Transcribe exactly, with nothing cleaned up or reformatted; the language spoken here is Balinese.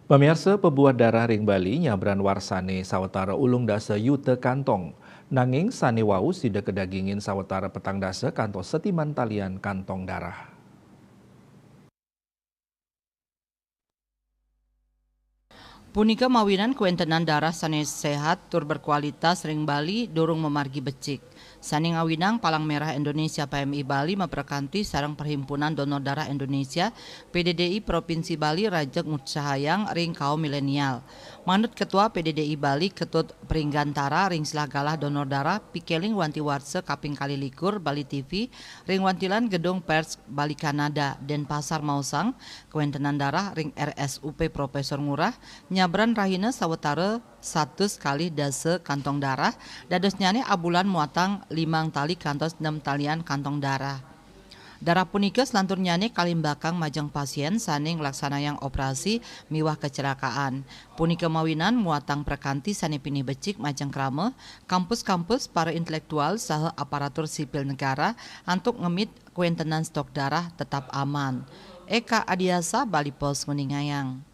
Pamirsa, pebuah darah ring Bali nyabran warsane sawetara ulung dasa yuta kantong. Nanging sane wau sida kadagingin sawetara petang dasa kantos setiman talian kantong darah. Punika mawinan kawentenan darah sane sehat tur berkualitas ring Bali durung mamargi becik. Sane ngawinang Palang Merah Indonesia P M I Bali maprekanti sareng Perhimpunan Donor Darah Indonesia, P D D I Provinsi Bali rajeg ngutsahayang ring kaum milenial. Manut Ketua P D D I Bali Ketut Pringgantara ring Silah Galah Donor Darah, Pikeling Wanti Warsa kaping kalih likur Bali T V ring wantilan Gedung Pers Bali Kanada, Denpasar maosang, kawentenan darah ring R S U P Profesor Ngurah nyabran rahina sawetara satus kalih dasa kantong darah, dadosnyane abulan muatang limang tali kantos nem talian kantong darah. Darah punika selanturnyane kalimbakang majeng pasien sane nglaksanayang operasi miwah kecelakaan. Punika mawinan muatang prakanti sane pinih becik majeng krama, kampus-kampus para intelektual saha aparatur sipil negara antuk ngemit kawentenan stok darah tetap aman. Eka Adiasa, Bali Post, nguningayang.